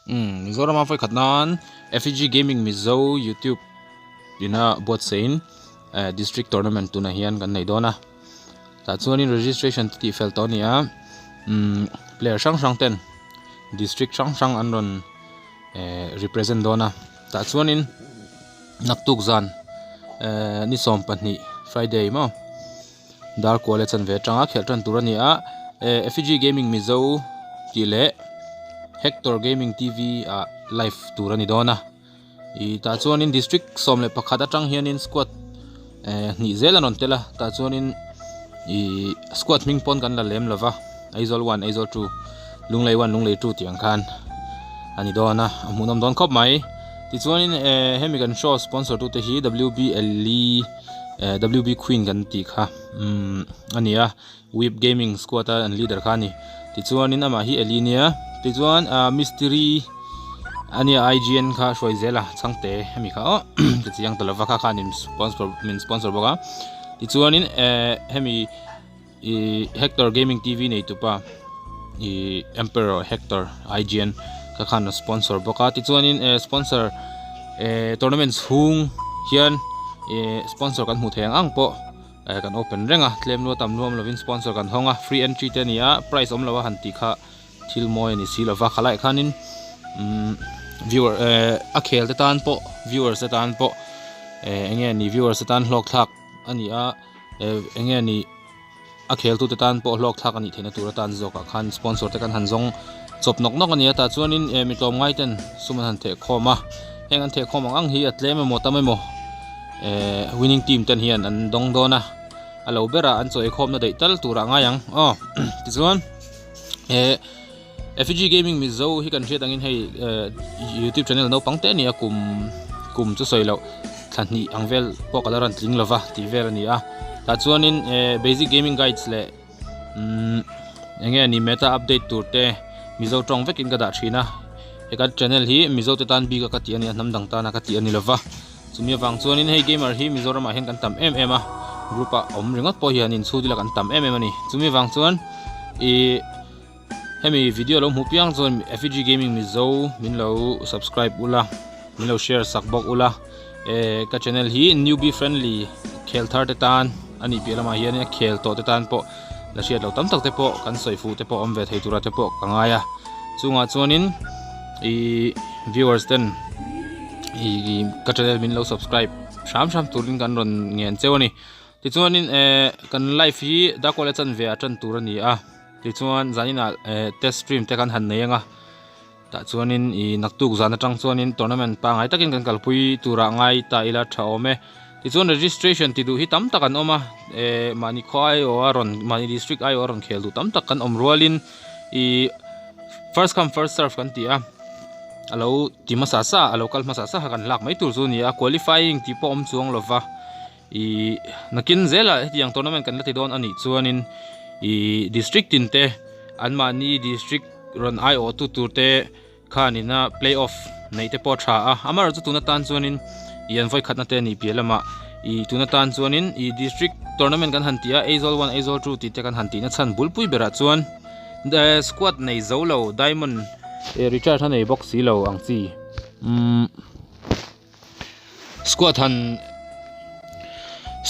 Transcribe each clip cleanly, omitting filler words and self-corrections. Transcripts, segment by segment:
Umm Mizorama vawi khat nan FEG Gaming Mizo YouTube ina buatsaihin eh district tournament tunah hian kan nei dawn a tah chuanin registration te tih fel tawh a ni a umm player hrang hrang ten district hrang hrang an rawn eh represent dawn a tah chuanin naktuk zan eh ni 12 Friday maw. Dar kual a chan ve atanga khelh tan tur a ni a, eh Effigy Gaming Mizo tih leh Hector Gaming TV ah live tur a ni dawn a, ih tah chuanin district 11 atang hianin squad eh hnih zel an rawn tel a, tah chuanin ih squad hming pawn kan la lem lova Aizawl 1 Aizawl 2 Lunglei 1 Lunglei 2 tih ang khan a ni dawn a, a hmuhnawm dawn khawp mai. Tichuanin eh hemi kan show sponsor tute hi WBLE. Eh WB Queen kan tih kha umm a ni a Whip Gaming squad a an leader kha a ni tichuanin amah hi Eli nia tichuan ah Mystery a nia IGN kha hruai zel a chhangte hemi kha aw ka chiang ta lova kha khan in sponsor min sponsor bawk a tichuanin eh hemi Ih Hector Gaming TV nei tupa ih Emperor Hector IGN ka khan a sponsor bawk a tichuanin eh sponsor eh tournament chhung hian eh sponsor kan hmuh theih ang ang pawh eh kan open reng a tlem luat tam nuam lovin sponsor kan hawng a free entry te a ni a prize awm lo a han tih kha thil mawi a ni si lova khalaiah khanin umm viewer eh a khel te tan pawh viewers te tan pawh eh eng nge ni viewers te tan hlawk thlak a ni a. Eh eng nge ni a khel tute tan pawh hlawk thlak a nih theihna tur atan zawkah khan sponsor te kan han zawng chawp nawk nawk a ni a tah chuanin eh mi tlawm ngai ten sum an han theh khawm a heng an theh khawm ang ang hi a tlem emaw tam emaw eh winning team ten hian an dawng dawn a a lo berah an chaw eikhawmna daih tal turah a ngai ang aw tichuan eh Effigy Gaming Mizo hi kan hriat angin hei youtube channel naupang te a ni a kum kum chu sawi loh thla hnih ang vel pawh ka la rawn tling lova tih vel a ni a tah chuanin basic gaming guides leh umm eng nge ni meta update tur te Mizo tawng vekin ka dah thin a he kan channel hi Mizo te tan bik a ka tih a ni a hnam dang tana ka tih a ni lova chumi avang chuanin hei gamer hi Mizoramah hian kan tam em em a group ah awm ringawt pawh hian inchhut ila kan tam em em a ni chumi avang chuan ih. Hemi video lo hmuh piang chuan Effigy Gaming Mizo min lo subscribe ula min lo share sak bawk ula eh ka channel hi newbie friendly khel thar te tan a nih piah lamah hian a khel tawh te tan pawh la hriat loh tam tak te pawh kan sawi fuh te pawh awm ve thei tura te pawh ka ngai a chungah chuanin ih viewers ten ih ka channel min lo subscribe hram hram turin kan rawn ngen cheu a ni tichuanin eh kan live hi darkawl a chanve ah tan tur a ni a. Tichuan zaninah eh test stream te kan han nei anga tah chuanin ih naktuk zan atang chuanin tournament pangngai takin kan kalpui turah ngai ta ila tha awm e. Tichuan registration ti duh hi tam tak an awm a eh mahni khaw aiawh a rawn mahni district aiawh a rawn khel duh tam tak kan awm rualin ih first come first serve kan ti a a lo ti hmasa sa a lo kal hmasa sa kha kan lak mai tur chu a ni a qualifying tih pawh a awm chuang lova. Ih nakin zelah hetiang tournament kan la ti dawn a nih chuanin ih district tin te anmahni district rawn aiawh tu tur te khanina play off neih te pawh a tha a amaherawhchu tun atan chuanin ih an vawikhatna te a nih piah lamah ih tun atan chuanin ih district tournament kan han tih a Aizawl 1 Aizawl 2 tih te kan han tihna chhan bulpui berah chuan squad nei zo lo diamond recharge a nei bawk si lo ang chi umm. Squad han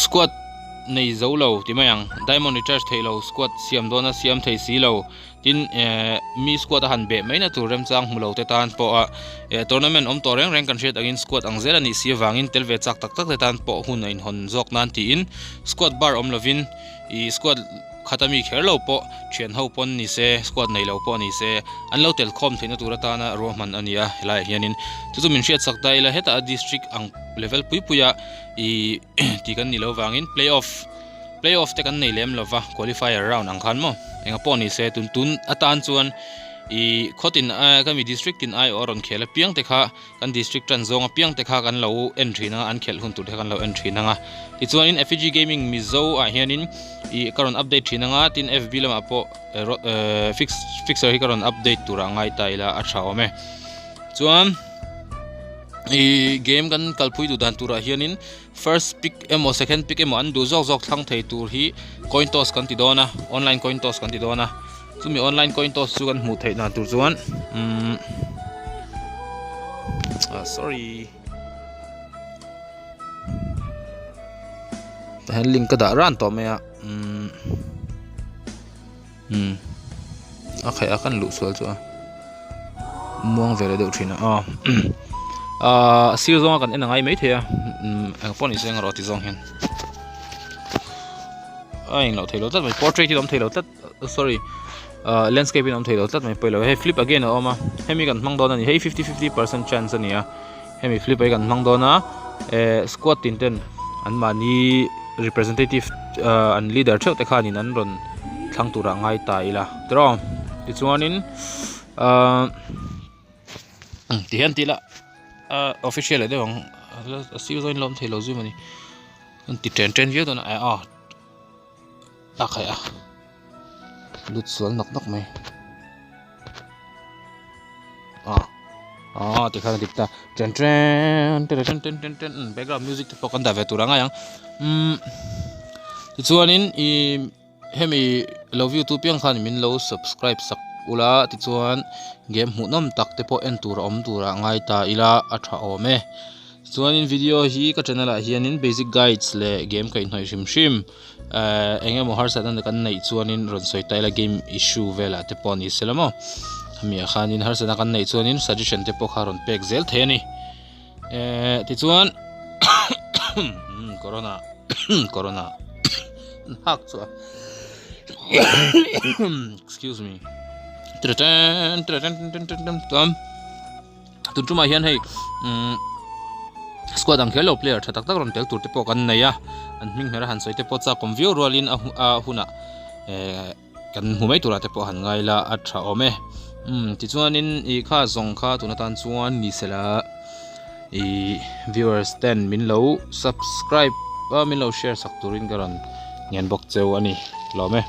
squad nei zo lo ti mai ang diamond recharge theih lo squad siam dawn a siam thei si lo tin eh mi squad a han beh mai na tur remchang hmu lo te tan pawh a eh tournament awm tawh reng reng kan hriat angin squad ang zel a nih si avangin tel ve chak tak tak te tan pawh hun a inhawn zawk nan tiin squad bar awm lovin ih squad Khat ami kher lo pawh thian ho pawn ni se, squad nei lo pawh ni se, an lo tel khawm theihna tur atana ruahman a ni a, helaiah hianin chu chu min hriatsak ta ila hetah district ang level pui puia ih tih kan nih loh vangin play off play off te kan nei lem lova qualifier round ang khan maw enga pawh ni se tun tun atan chuan ih khawtin ka mi district tin aiawh a rawn khel apiang te kha Kan district tan zawng apiang te kha kan lo en thin anga an khelh hun tur te kha kan lo en thin anga tichuanin Effigy Gaming Mizo ah hianin ih ka rawn update thin anga tin FB lamah pawh eh fix fixer hi ka rawn update turah ngai ta ila a tha awm e chuan ih game kan kalpui duh dan turah hianin first pick emaw second pick emaw an duh zawk zawk thlang thei tur hi coin toss kan ti dawn a online coin toss kan ti dawn a chumi online coin toss chu kan hmuh theih dan tur chuan umm. Ah sorry. Tah hian link ka dah ran tawh mai a umm umm a khaih a kan luh sual chu a muang ve leh deuh thin a aw ah sir zawnga kan en a ngai maithei a umm eng pawh ni se eng erawh ti zawng hian a englo theilo tlat mai portrait hi a awm theilo tlat sorry ah landscape in a awm theilo tlat mai pawilo hei flip again a awm a hemi kan hmang dawn a ni hei fifty fifty percent chance a ni a hemi flip hi kan hmang dawn a eh squad tin ten an mahni representative ah an leader theuh te khanin an rawn thlang turah ngai ta ila tiraw tichuanin ah ti hian ti ila ah official leh deuh ang a sir zawngin la awm theilo zui mawni an ti chen chen viau dawn a eh aw. A khaih a lut sual nawk nawk mai ah ah tikhan a dik ta chen chen chen chen chen chen background music te pawh kan dah ve tur a ngai ang umm tichuanin ihh hemi lo view tu piang khan min lo subscribe sak ula tichuan game hmuhnawm tak te pawh en tur a awm tur ah ngai ta ila a tha awm e. Chuanin video hi ka channel ah hianin basic guides leh game kaihhnawih hrim hrim ehh eng emaw harsatna kan neih chuanin rawn sawi ta ila game issue velah te pawh ni se la maw hemi ah khanin harsatna kan neih chuanin suggestion te pawh kha rawn pek zel thei a ni ehh tichuan corona corona an hak chu a excuse me chuan. Tun tumah hian hei umm squad ang kher lo player tha tak tak rawn tel tur te pawh kan nei a an hming hmel a han sawi te pawh chak awm viau rualin a a hunah ehh kan hmu mai turah te pawh han ngai la a tha awm e umm tichuanin ih kha zawng kha tun atan chuan ni sela ih viewers ten min lo subscribe a min lo share sak turin ka rawn ngen bawk cheu a ni hlawm e.